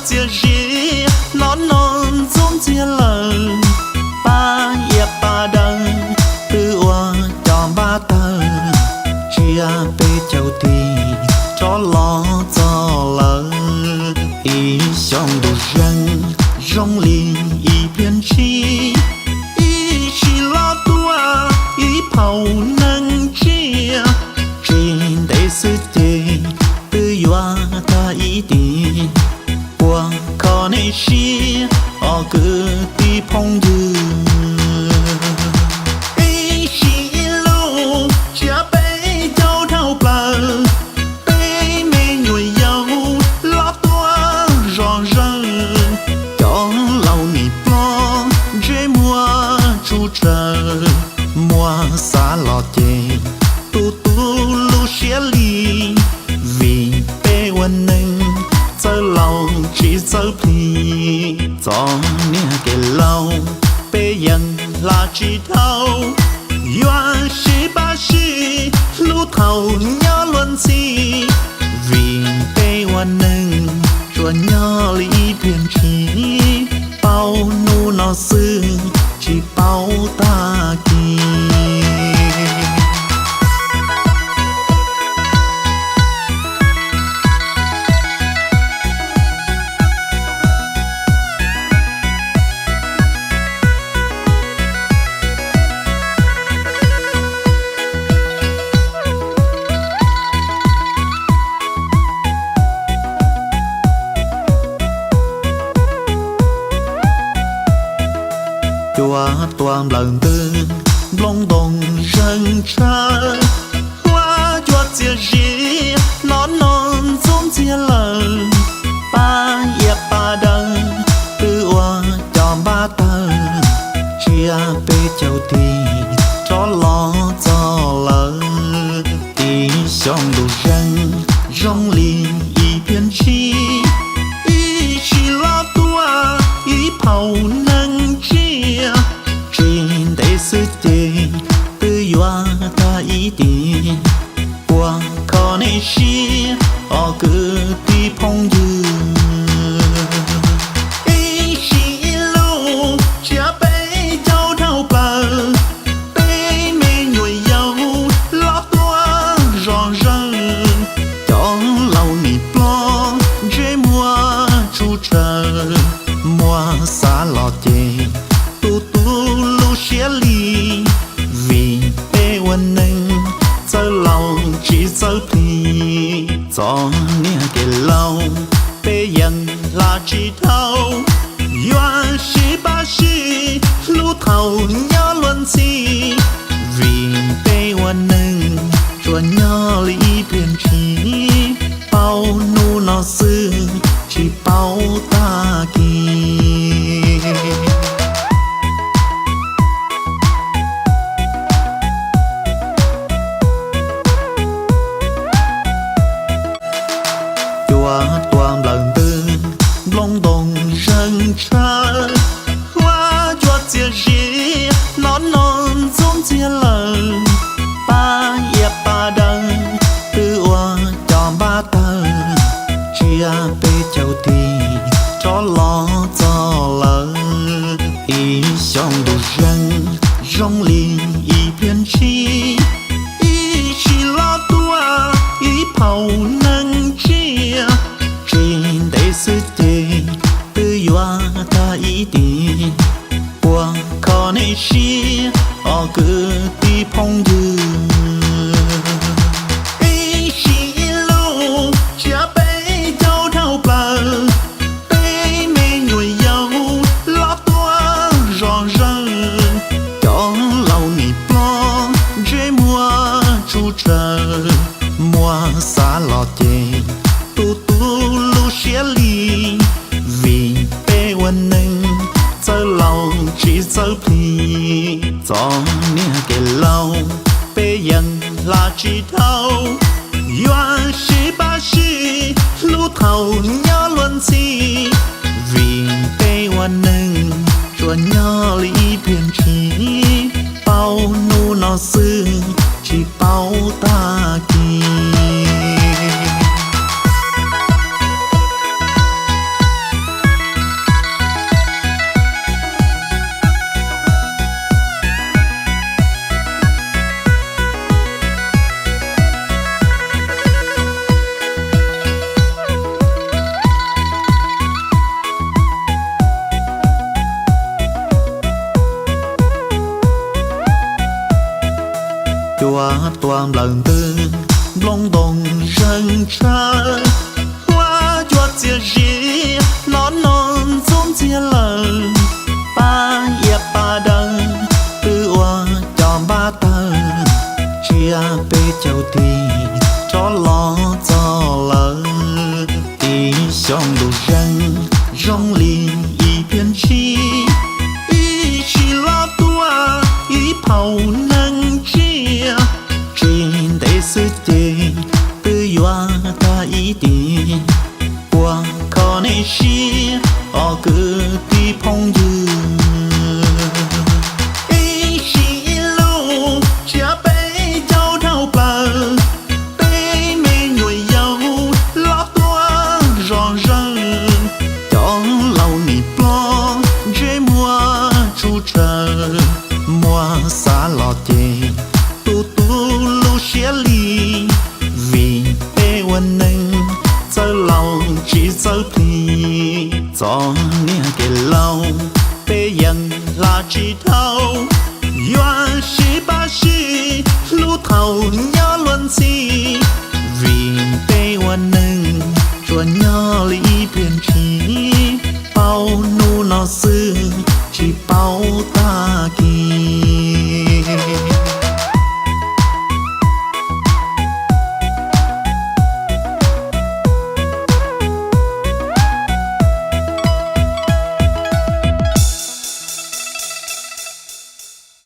Txias zias hnov no ntxub ntxiag lawm, pab iab pab dawb twb ua cov npab tawg, tsiab peb caug tig rov los txog lawm. Ib xyoos ntuj zeeg zoo li ib pliag ntshis, ib sim los tuaj ib phaum neeg tsiaj, tsis ntev xwb ces twb yuav tag ib tiam. Puas kho nej siab os kwv tij phooj ywg? Ib sim ib lub tsiab peb caug dhau plaws, peb me nyuam yaus los tuaj zom zaws, cov laus nim plob ntsej muag tsuj tsaws, muab xav los ces tu tu lub siab li, vim peb ua neeg txawj laus tsis txawj plig. Txom niag kev laus peb yeej hla tsis dhau, yuav sib pab sib hlub thaum nyob luag ntxhi, vim peb ua neeg tsuas nyob li ib pliag ntshis, paub hnub no xwb tsis paub tag kis. Cua tuaj nplawm ntws, nplooj ntoo zeeg tshaw, huab cua txias zias hnov no ntxub ntxiag lawm, pab iab pab dawb twb ua cov npab tawg, tsiab peb caug tig rov los txog lawm. Ib xyoos ntuj zeeg zoo li ib pliag ntshis, ib sim los tuaj ib phaum neeg tsiaj, tsis ntev xwb ces twb yuav tag ib tiam. Puas kho nej siab os kwv tij phooj ywg? Ib sim ib lub tsiab peb caug dhau plaws, peb me nyuam yaus los tuaj zom zaws, cov laus nim plob ntsej muag tsuj tsaws, muab xav los ces tu tu lub siab li, vim peb ua neeg txawj laus tsis txawj plig. Txom niag kev laus peb yeej hla tsis dhau, yuav sib pab sib hlub thaum nyob luag ntxhi, vim peb ua neeg tsuas nyob li ib pliag ntshis, paub hnub no xwb tsis paub tag kis. Cua tuaj nplawm ntws, nplooj ntoo zeeg tshaw, huab cua txias zias hnov no ntxub ntxiag lawm, pab iab pab dawb twb ua cov npab tawg, tsiab peb caug tig rov los txog lawm. Ib xyoos ntuj zeeg zoo li ib pliag ntshis, ib sim los tuaj ib phaum neeg tsiaj, tsis ntev xwb ces twb yuav tag ib tiam. Puas kho nej siab os kwv tij phooj ywg? Ib sim ib lub tsiab peb caug dhau plaws, peb me nyuam yaus los tuaj zom zaws, cov laus nim plob ntsej muag tsuj tsaws, muab xav los ces tu tu lub siab li, vim peb ua neeg txawj laus tsis txawj plig. Txom niag kev laus peb yeej hla tsis dhau, yuav sib pab sib hlub thaum nyob luag ntxhi, vim peb ua neeg tsuas nyob li ib pliag ntshis, paub hnub no xwb tsis paub tag kis. Ua nplawm ntws nplooj ntoos zeeg tshav, huab cua txias zi, hlob no ntxub ntxiag lawm. Pab iab pab dawb twb ua cov npab tawg, tsiab peb caug tig rov los txog lawm. Tib xyoos lus zeeg zoo li ib pliag ntshis, ib sim los tuaj ib phaum neeg tsiaj. Tsis ntev xwb ces twb yuav tag ib tis, puas kho nej siab os kwv tij phooj ywg. Ib sim ib lus tsiab peb caug dhau plaws, peb me nyuam yaus los tuaj zom zaws. Cov laus nim plob ntsej muag tsuj tshaws, muab xav los ces tu tu lub siab li, vim peb ua neeg txawj laus tsis txawj plig. Txom nyem kev laus peb yeej hla tsis dhau, yuav sib pab sib hlub thaum nyob luag ntxhi. Vim peb ua neeg tsuas nyob li ib pliag ntshis, paub hnub no xwb tsis paub tag